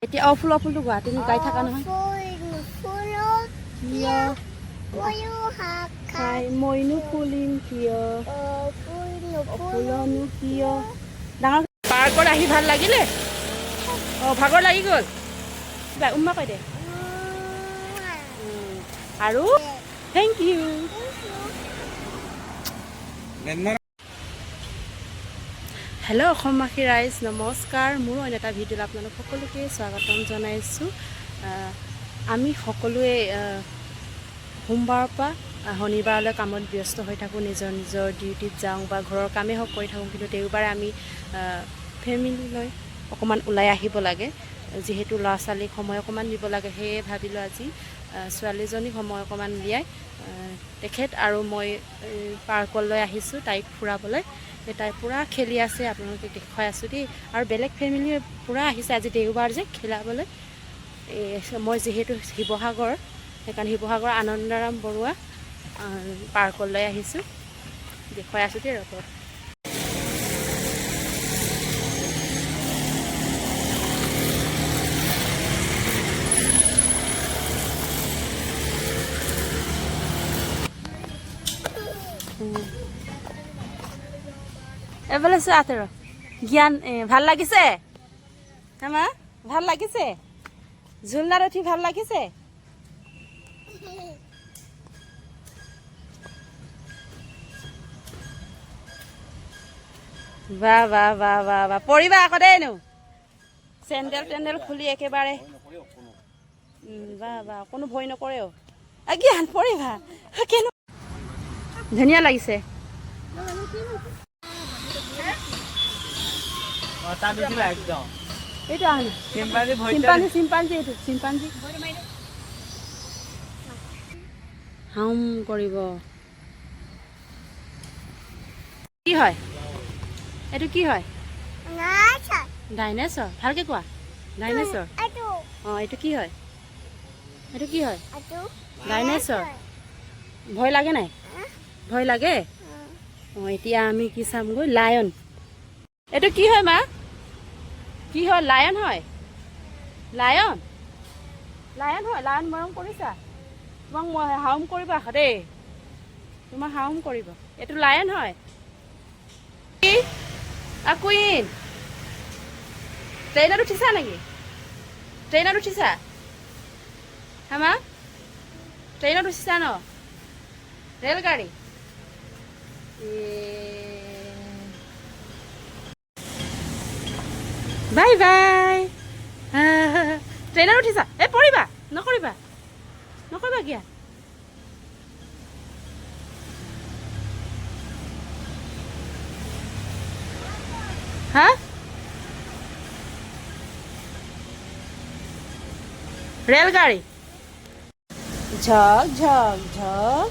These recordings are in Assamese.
এতিয়া অ ফুলৰ ফুলটো গোৱা, তুমি গাই থাকা নহয়। কিয় খাই মইনো ফুলিম কিয়, ফুলনো কিয়। ডাঙৰ পাৰ্কত আহি ভাল লাগিলে? অঁ, ভাগৰ লাগি গ'ল? কিবা উম্মা কৈ দে আৰু thank U. Hello অসমবাসী ৰাইজ, নমস্কাৰ। মোৰ অন্য এটা ভিডিঅ'ত আপোনালোক সকলোকে স্বাগতম জনাইছোঁ। আমি সকলোৱে সোমবাৰৰ পৰা শনিবাৰলৈ কামত ব্যস্ত হৈ থাকোঁ, নিজৰ নিজৰ ডিউটিত যাওঁ বা ঘৰৰ কামেই হওক কৰি থাকোঁ। কিন্তু দেওবাৰে আমি ফেমিলি লৈ অকণমান ওলাই আহিব লাগে, যিহেতু ল'ৰা ছোৱালীক সময় অকণমান দিব লাগে। সেয়ে ভাবিলোঁ আজি ছোৱালীজনীক সময় অকণমান উলিয়াই তেখেত আৰু মই পাৰ্কলৈ আহিছোঁ তাইক ফুৰাবলৈ। তাই পূৰা খেলি আছে, আপোনালোকে দেখুৱাই আছোঁ দেই। আৰু বেলেগ ফেমিলিয়ে পূৰা আহিছে আজি দেওবাৰ যে খেলাবলৈ। এই মই যিহেতু শিৱসাগৰ, সেইকাৰণে শিৱসাগৰ আনন্দৰাম বৰুৱা পাৰ্কলৈ আহিছোঁ, দেখুৱাই আছোঁ দেই, ৰ'ব। এইফালে চোৱা ৰ জ্ঞান, ভাল লাগিছে আমা? ভাল লাগিছে? ঝুলনাত উঠি ভাল লাগিছে? বাহ বাহ বাহ বাহ বাহ, পৰিবা আকৌ দেই। নো চেণ্ডেল তেণ্ডেল খুলি একেবাৰে। বাহ বাহ, কোনো ভয় নকৰে। অ জ্ঞান, পৰিবা কেনে ধুনীয়া লাগিছে। এইটো আহ, চিম্পাঞ্জি, চিম্পাঞ্জি, এইটো চিম্পাঞ্জি। হাউম কৰিব। কি হয় এইটো? কি হয়? ডাইনেছৰ। ভালকে কোৱা, ডাইনেছৰ। অঁ, এইটো কি হয়? এইটো কি হয়? ডাইনেছৰ। ভয় লাগে নাই? ভয় লাগে? অঁ, এতিয়া আমি কি চামগৈ? লায়ন। এইটো কি হয় মা? কি হয়? লায়ন হয়। লায়ন, লায়ন হয়। লায়ন মৰম কৰিছা? তোমাক মই হাউম কৰিবা দেই, তোমাক হাউম কৰিব। এইটো লায়ন হয়। কি কুইন? ট্ৰেইনত উঠিছা নেকি? ট্ৰেইনত উঠিছা? হামা, ট্ৰেইনত উঠিছা ন? ৰেলগাড়ী। Bye bye. ট্ৰেইনত উঠিছা? এই পৰিবা, নকৰিবা, নকৰিবা। কিয়া হা? ৰেলগাড়ী। ঝক ঝক ঝক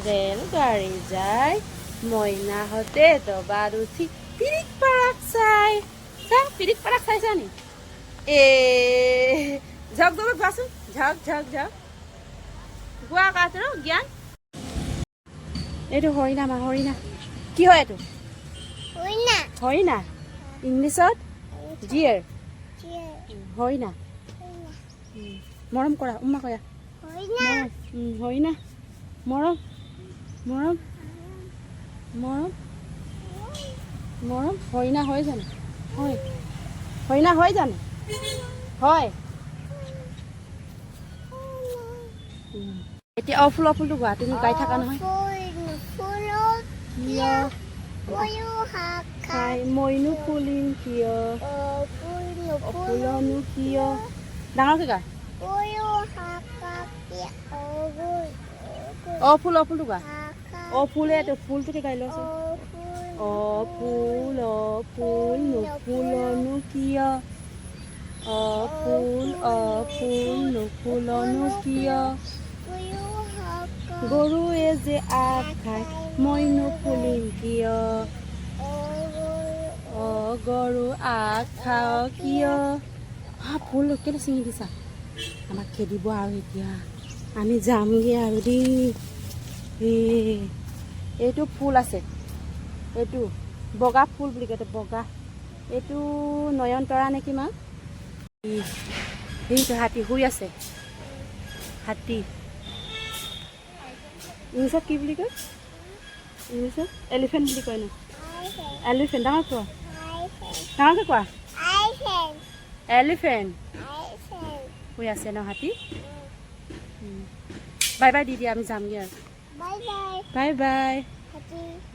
ৰেলগাড়ী যায়, মইনাহঁতে দবাত উঠি পিৰিক পাৰাক চাই। চা, পিৰিক পাৰাক চাইছা নি? এ ঝক ঝক গোৱাচোন, ঝক ঝক ঝক গোৱা কাটো জ্ঞান। এইটো হৰিণা মা, হৰিণা। কি হয় এইটো? হৰিণা। ইংলিছত ডিয়েৰ। হৰিণা মৰম কৰা, উম্মা কয়া। হৰিণা মৰম, মৰম, মৰম, মৰম। হৰিণা হয় জানো? হয়, হৰিণা হয় জানো? হয়। এতিয়া অ ফুলৰ ফুলটো গোৱা, তুমি গাই থাকা নহয়। কিয় খাই মইনো ফুলিম কিয়, ফুলনো কিয়। ডাঙৰকে গা। অ ফুল, অ ফুলটো গোৱা। অ ফুল, এইটো ফুলটোকে গাই লোৱাচোন। অ ফুল, অ ফুল নুফুলনো কিয়? অ ফুল, অ ফুল নুফুলনো কিয়? গৰুৱে যে আগ খায়, মইনো ফুলিম কিয়? অ গৰু আগ খাৱ কিয়? হা, ফুল কেলৈ ছিঙি দিছা? আমাক খেদিব আৰু এতিয়া আমি যামগৈ আৰু দেই। এই এইটো ফুল আছে, এইটো বগা ফুল বুলি কয়, এইটো বগা, এইটো নয়নতৰা নেকি মা? সেইটো হাতী শুই আছে। হাতী ইংলিছত কি বুলি কয়? ইংলিছত এলিফেণ্ট বুলি কয় ন? এলিফেণ্ট। ডাঙৰ কোৱা, ডাঙৰকৈ কোৱা। এলিফেণ্ট শুই আছে ন হাতী? বাই বাই দি দিয়া, আমি যামগৈ আৰু। Bye bye,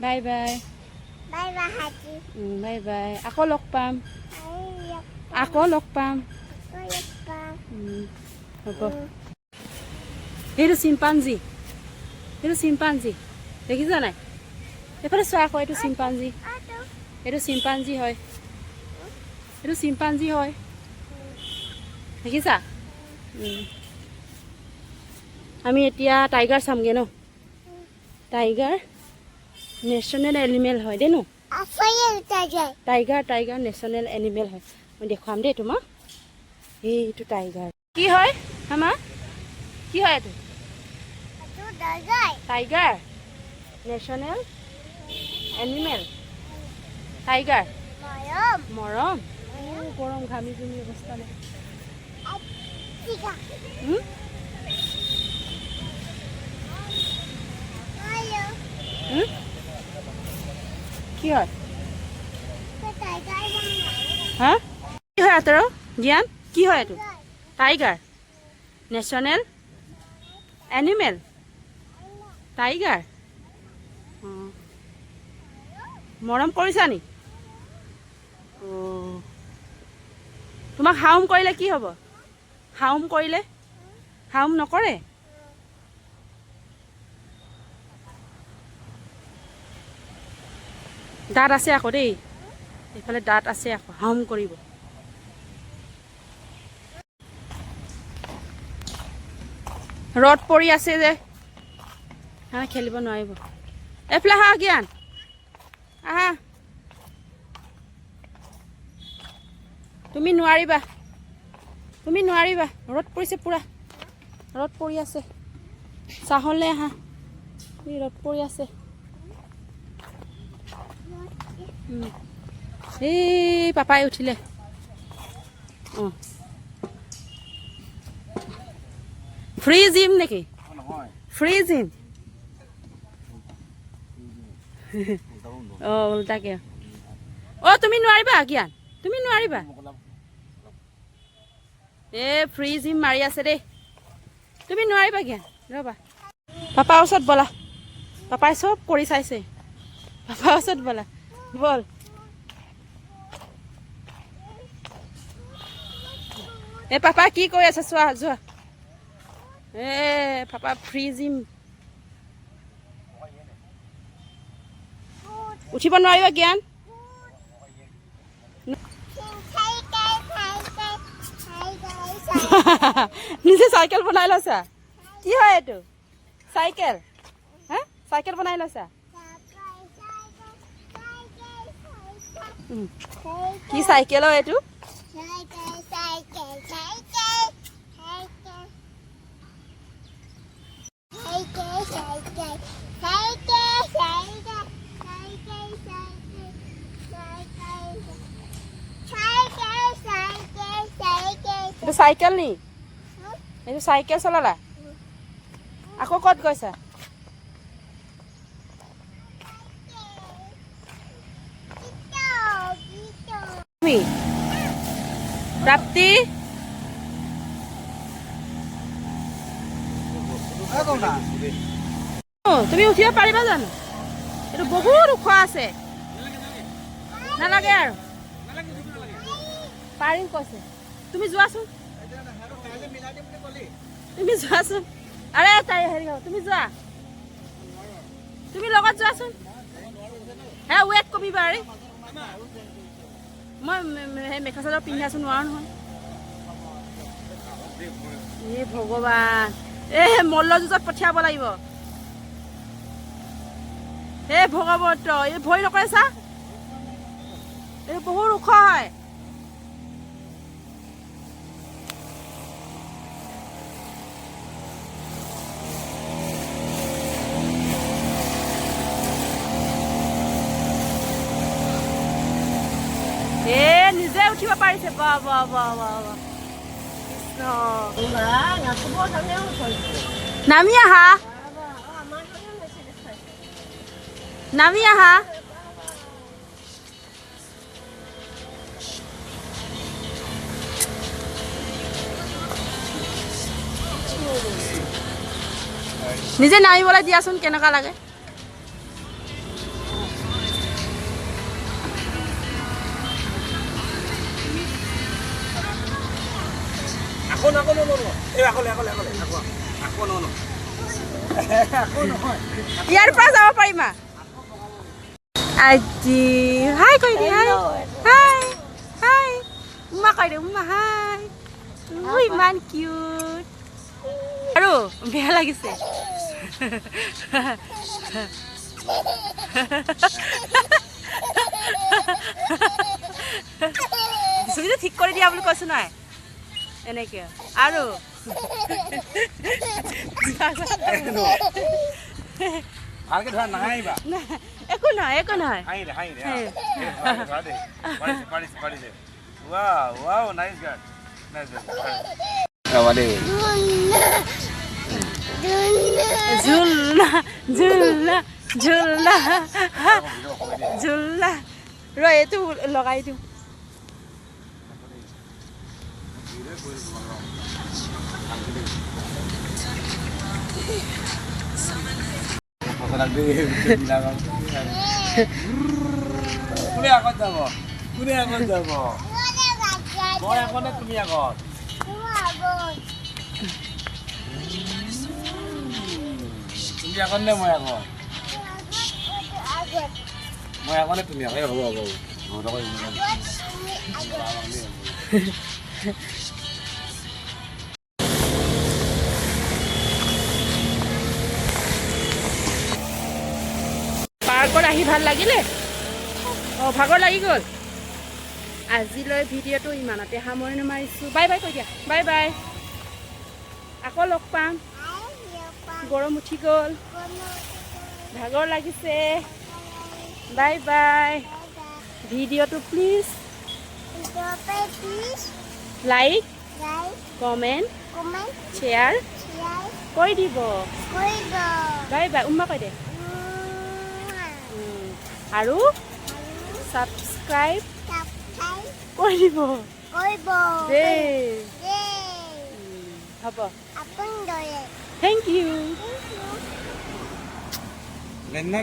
bye bye, bye bye. আকৌ লগ পাম, আকৌ লগ পাম। হ'ব। সেইটো চিম্পাঞ্জী, সেইটো চিম্পাঞ্জী দেখিছা নাই? এইফালে চোৱা আকৌ, এইটো চিম্পাঞ্জী, এইটো চিম্পাঞ্জী হয়, এইটো চিম্পাঞ্জী হয়, দেখিছা? আমি এতিয়া টাইগাৰ চামগৈ ন? টাইগাৰ নেশ্যনেল এনিমেল হয় দেই ন? টাইগাৰ, টাইগাৰ নেশ্যনেল এনিমেল হয়। মই দেখুৱাম দেই তোমাক। এইটো টাইগাৰ কি হয়? আমাৰ কি হয় এইটো? Tiger national animal, tiger. মৰম, গৰম, ঘামি জুমি অৱস্থা নাই। হুম? হুম? কি হয়? হা, কি হয় আঁতৰ জ্ঞান? কি হয় এইটো? Tiger national animal, tiger. অঁ, মৰম কৰিছা নি? অঁ, তোমাক হাউম কৰিলে কি হ'ব? হাউম কৰিলে? হাউম নকৰে? দাঁত আছে আকৌ দেই, এইফালে দাঁত আছে আকৌ, হাউম কৰিব। ৰ'দ পৰি আছে যে, হা, খেলিব নোৱাৰিব। এইফালে আহা জ্ঞান, আহা। তুমি নোৱাৰিবা, তুমি নোৱাৰিবা। ৰ'দ পৰিছে, পূৰা ৰ'দ পৰি আছে। চাহলে আহা, এই ৰ'দ পৰি আছে। এই পাপাই উঠিলে। অঁ, ফ্ৰী জিম নেকি? Free gym. অঁ, ওল্টাকে। অঁ, তুমি নোৱাৰিবা জ্ঞান, তুমি নোৱাৰিবা। এ ফ্ৰী জিম মাৰি আছে দেই। তুমি নোৱাৰিবা জ্ঞান, ৰ'বা। পাপাৰ ওচৰত ব'লা, পাপাই চব কৰি চাইছে। পাপাৰ ওচৰত ব'লা, ব'ল। এ পাপা কি কৰি আছে চোৱা, যোৱা। এ পাপা ফ্ৰী জিম। উঠিব নোৱাৰিবা জ্ঞান। নিজে চাইকেল বনাই লৈছা? কি হয় এইটো? চাইকেল? হা, চাইকেল বনাই লৈছা? কি চাইকেল হয় এইটো? এইটো চাইকেল নি? এইটো চাইকেল চলালা? আকৌ ক'ত গৈছা? তুমি প্ৰাপ্তি, তুমি উঠিব পাৰিবা জানো? এইটো বহুত ওখ আছে। নালাগে আৰু, পাৰিম কৈছে। তুমি যোৱাচোন, তুমি যোৱাচোন। আৰে তাই হেৰি হ'ব, তুমি যোৱা, তুমি লগত যোৱাচোন। হে ৱেট কমিবা। আৰে মই সেই মেখেলা চাদৰ পিন্ধি আছো, নোৱাৰো নহয়। এ ভগৱান, এ মল্ল যুঁজত পঠিয়াব লাগিব। হে ভগৱন্ত, এই ভয় নকৰে চা, এই বহুত ওখ হয়। এ নিজে উঠিব পাৰিছে। বাহ বাহ বাহ বাহ বাহ। নামি আহা, নামি আহা। নিজে নামিবলৈ দিয়াচোন, কেনেকুৱা লাগে। ইয়াৰ পৰা যাব পাৰিমা? আজি হাই কৈ দে, হাই হাই হাই, উম্মা কৈ দে, উম্মা হাই। ইমান কিউট। আৰু বেয়া লাগিছে। চুলিটো ঠিক কৰি দিয়া বুলি কৈছো নহয়, এনেকে। আৰু একো নহয়, একো নহয়। ঝুলনা ঝুলনা ঝুলনা ঝুলনা। ৰ, এইটো লগাই দিওঁ। কোনে আগত যাব? কোনে আগত যাব? মই আগত নে তুমি আগত? তুমি আগত নে মই আগত? মই আগত নে তুমি আগত? হ'ব হ'ব হ'ব। পাৰ্কত আহি ভাল লাগিলে? অঁ, ভাগৰ লাগি গ'ল। আজিলৈ ভিডিঅ'টো ইমানতে সামৰণি মাৰিছোঁ। বাই বাই কৈ দিয়া, বাই বাই। আকৌ লগ পাম। গৰম উঠি গ'ল, ভাগৰ লাগিছে। Bye bye. ভিডিঅ'টো প্লিজ লাইক, কমেণ্ট, শ্বেয়াৰ কৰি দিব। Bye bye. উম্মা কৈ দে। আৰু ছাবস্ক্ৰাইব কৰি দিব দেই। হ'ব, thank U.